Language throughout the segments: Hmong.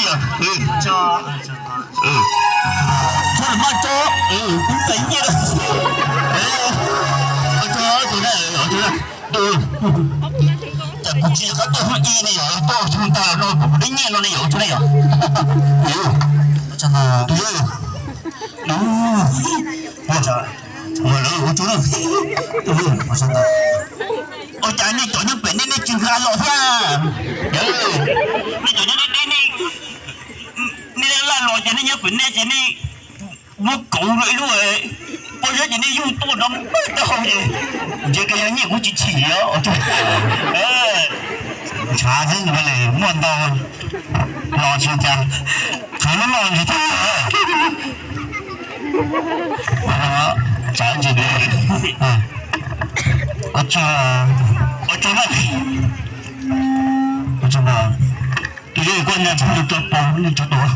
Tso, tso, tso, tso, cas kuv tsis yog qab tuaj hnub ib ne yom, tuaj txog ntag no kuv deb nyiaj no ne yom, ua tsaug na yom. Ua cas nej cov nyob pem nej, nej tsis nqa los thiab? Nej cov nyob deb deb, nej laj los ces nej nyob pem nej ces nej muab kauv rau ib lub pob zeb ces nej yug tuaj no npaj taub hau ces, ntshe koj yog nyiaj kuv tsis chim li os. Ntshav xwb, muaj ntau los tsis cas, qhwv lub loj ntsis thiab. Tsav ntsis, ua tsaug, ua tsaug na, ua tsaug na. Tus yog kuj nyiaj tsis tu rau pog nej tso tus,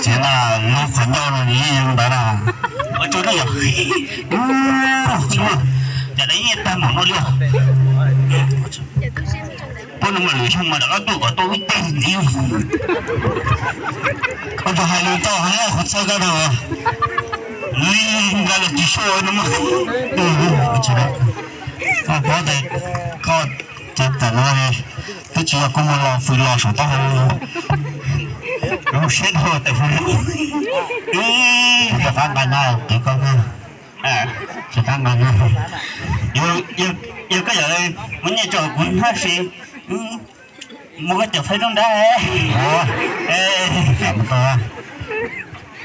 txiv na, lub qhov ncauj no yeej zoo ntawd na. Ua tsaug na yom. Cas de nyiaj tag npaum no li. Pab no mas lwm xyoo mas rov qab tuaj kom tau ib teg ntxiv. Koj tsuas hais lus tau hais kuv txhawb koj rau li, nqa los tsis sua no mas. Koj paub tias koj txawm tam no twb tsis yog koj mus los fws los saum taub hau lub siab dhau tam fws. Rov qab nqa na, qiv koj, rov qab nqa na. Yog koj yam muab nyiaj tso kuv hnab si, muab koj cov faib roob nrab.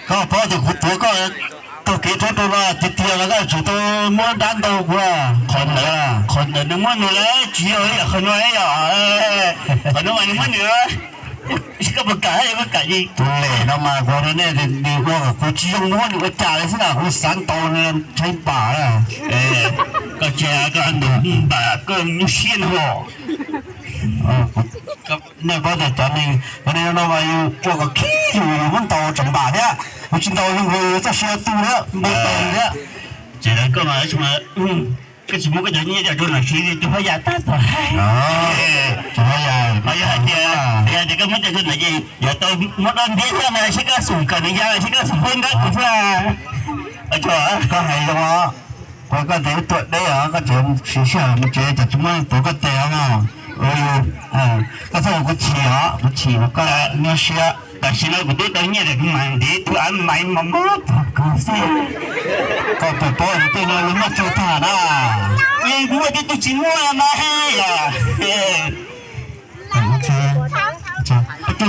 Koj paub tias kuv tuav koj taug kev rhuav rau no tiag tiag los koj tsum tau muab nrab ntau kuv. Qhov ntawd, qhov ntawd nws muab nws lawm, tsis yog ib yam qhov no, qhov no mas nws muab nws. Koj puas kam, koj kam li. Tus lem no mas kuv rau nej, nws ua kom kuv tsis zoo muab nws ua cas li xwb na, kuv xav ntaus nws ntshai npam. Koj tsis, koj ntaus npam koj nyuaj siab no. Nej paub tias cov neeg, cov neeg no mas yus ua kom khib yus, yus muab ntaus tseem npam thiab. Yus tsis ntaus zoo nkaus yus txoj sia tu thiab npau taws thiab. Ces koj mas, koj tsis muab koj cov nyiaj coj rau nam siv li tus Hmoob Yaj tab tom hais. Yog hais tias, yog tias koj muab coj rau nam ces yog tau muab dab ntiab thiab na, seb koj xum kom nws ya, seb koj xum pab nrab kuv thiab. Koj hais zoo os, kuv koj tias ib tuam deb os, koj tseem siv sij hawm mus tsev, cas tsis muab tuav koj tes os. Koj txhob ua kuv chim os, kuv chim ua koj nyuaj siab. Tam sim no kuv twb tau nyiaj lawm, kuv mam ntiav tus av maiv mos mos rau kuv xwb. Koj puas paub tej no lawv muab tso tag na? Kuv ua tib tug tsis muaj mas yog.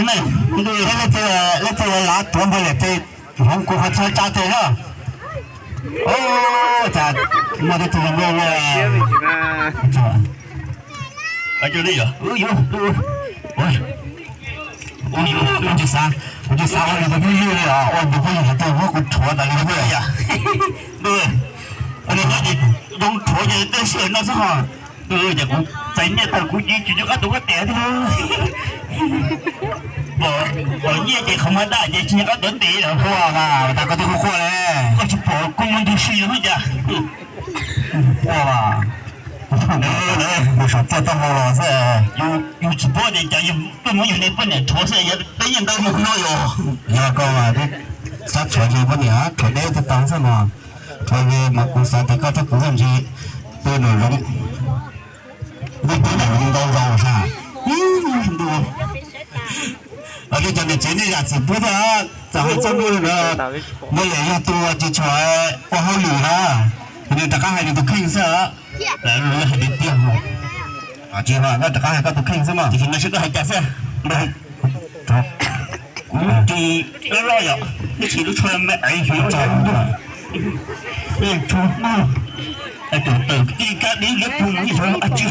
Leej twg lav tuav npawg lawm ces hloov kuv qhov chaw tsa tes na. Cas muaj tib tug zoo nkauj. Kuv tsis xav, kuv tsis xav ua nws tus phooj ywg li os, ua nws tus phooj ywg hais tias muab kuv rhuav tas li thiab. Zoo rhuav ces tej sij hawm no xwb ho. Ces kuv txais nyiaj tag kuv cia li tsis nco qab tuav koj tes thiab. Pom nyiaj ces qhov muag daj ces tsis nco qab tuav tes lawm. Quaj mas, tas koj twb quaj quaj li. Koj tsis pom kuv muaj ntug si li cas. Quaj mas, mus saum tiaj taub hau los xwb. Yus tsis paub tias cas yus tuaj muab yus niag poj niam rhuav xwb, yog peb nyiaj ntau mus no yog. Yog koj mas twb xav rhuav yus poj niam, rhuav deb tag tag xwb mas. Rhuav li mas kuv xav tias koj thiab kuv ntsis pw nraum zoov, pw nraum zoov ntau zaus sas. Los li cov niam tsev nej zam txim pub thiab, txawm hais txoj lus ntawd, nws yog tus tsis tshua ua hauj lwm na, nws rov qab hais nws tus kheej xwb. Lawv hais tiag tiag, tsis yog, koj rov qab hais koj tus kheej xwb mas, tiam sis mas seb koj hais cas xwb. Kuv ris loj loj yom, ib txhis lub tsho me aiv xyov tsho no, tawm tawm tij kab dib liab pug ib xyov ab tsi.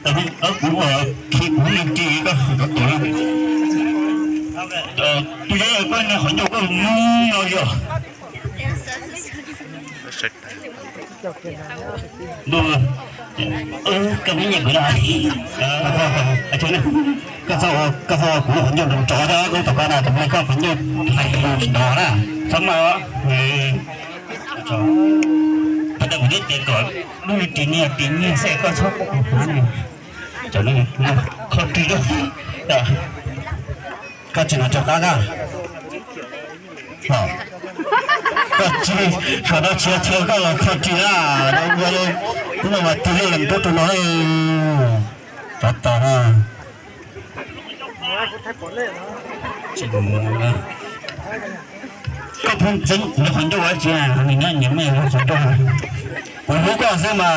Kuv khi kuv me ris koj rov tuav. Tus yog koj niag qhov ncauj koj mus no yog. Koj muab nyiaj kuv na. Koj txhob ua kuv qhov ncauj nrov nrov thiab, koj tom koj na, tus me koj qhov ncauj hais lus tsis nrov na. Txhob maj. Pas tas kuv twb tias kom lub ris nyiaj ris nyiaj xwb, koj txhob muab kuv hnab no. Koj tsis no rov qab na. Koj tsis, saum no tsis txhua koj los kho tsis na. Ua li, hnub no mas tig lej los rub rau no. Tsov tom na. Koj pheej txeeb nws qhov ncauj tsis, nws nyob nyias mej qhov ncauj. Kuv hlub koj xwb mas.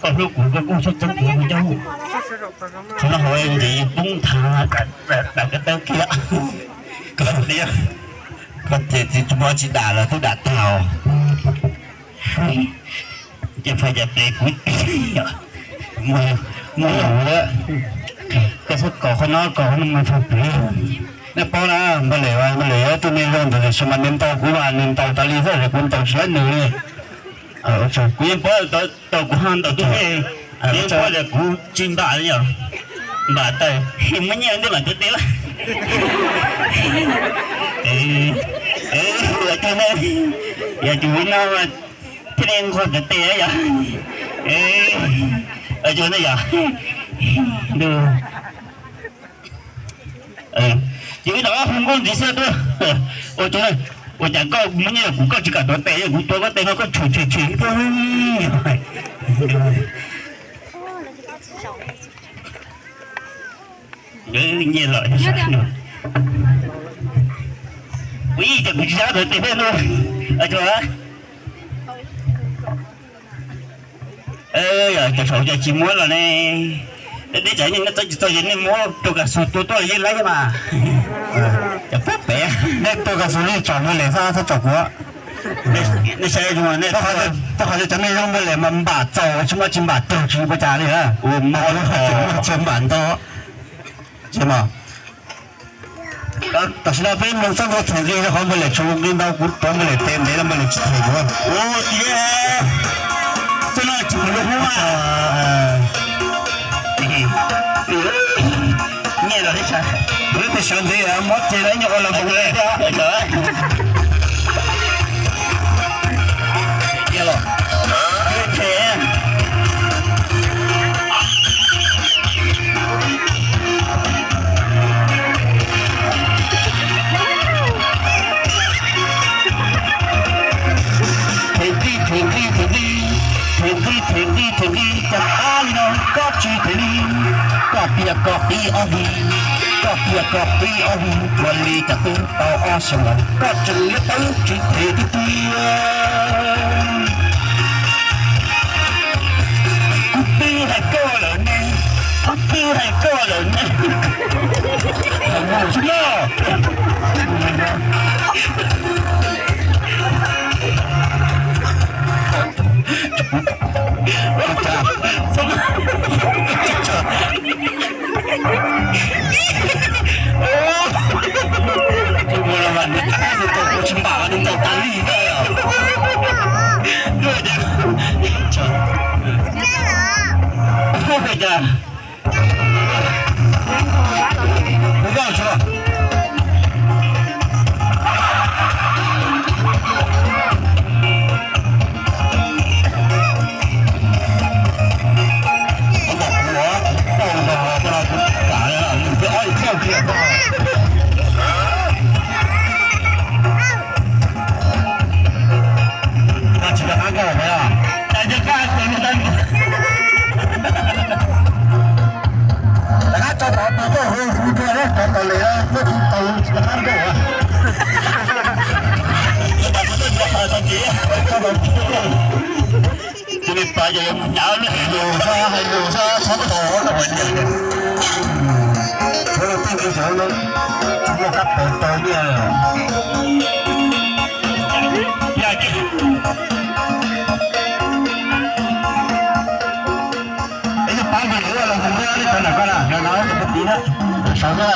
Koj hlub kuv koj kuj txhob txeeb kuv qhov ncauj. Qhov no hauv ntxiv poob nthav dam ko taw kiag. Koj tias tsis muaj tsis dam los twb dam tag os. Ces fais cas pes kuv, muaj, muaj lus, koj txhob kos qhov no kos qhov no mas fais pes. Nej paub na, npawg Lem, npawg Lem yog ib tug neeg zoo ntawd tiam sis mas nws ntaus kuv mas nws ntaus tas li xwb, kuv ntaus tsis laib nws li. Kuv yeej paub tau kuv ho ntaus tus nej, yeej paub tias kuv tsis npam li os. Npam tas muab nyiaj ntej mam tuav tes lawm. Yog tus ne, yog tus no mas thiaj li nqua tuav tes yom. Ua tsaug ne yom. Ces wb rov qab hu nkauj ntxiv xwb tuaj. Ua tsaug, ua cas koj muab nyiaj kuv koj tsis kam tuav tes, kuv tuav koj tes no koj tshwm tshwm tshwm. Nyiaj los, kuv ib ces kuv tsis sab tuav tes thiab no. Cov saum ces tsis muab los ne. Deb deb tsam nej txawj tsis txawj ces nej muab rau Kas Xus tua tuaj yeej laib mas. Cov pub pem, nej tua Kas Xus nej tsom npawg Lem xwb txhob tsom kuv. Nej saib zoo, nej, rau qhov tias cov neeg zoo npawg Lem mas npam txaus tsis muaj, tsis npam raug tsis ua cas li. Ua mov tsis npam ntau. Tam sim no peb mloog txoj nkauj them nqi rau qhov npawg Lem tshua nqi ntau, kuv tuav npawg Lem tes ntev los npawg Lem tsis them kuv. Ua tiag, txoj no tsis muaj lub hlub mas. Nyiaj los, kuv lub tes sawv ntev mob tes los ib nyuag ua los nkaus li thiab. Them nqi, them nqi, them nqi, them nqi, them nqi, them nqi, cas qab li no koj tsis them li. Koj tias koj qhib ob hlis, koj tias koj qhib ob hlis, ua li cas twb tau ob xyoos lawm koj tseem liab tawb tsis them tiag tiag. Kuv twb hais koj lawm ne, kuv twb hais koj lawm ne. Hais mus xwb na. Kuv mus los mas nws tab sis tau kuv tsis npam nws ntaus tas li thiab. Kuv vaj tsuag. Rov qab tso tau tus tuaj hu hu dua na, cov tau lem na, muaj tus tau tsis rov qab nkaum. Tus me pas ces yuav mus nyav lub hais lus xwb, hais lus xwb, txhob tos. Tsuav los tej nqi sawv no, tsis muaj kab pawg tau nyiaj. Es yog pab nqi lawv los hu na, nej cov nram koj na, no no tus pub tiv na, saud na.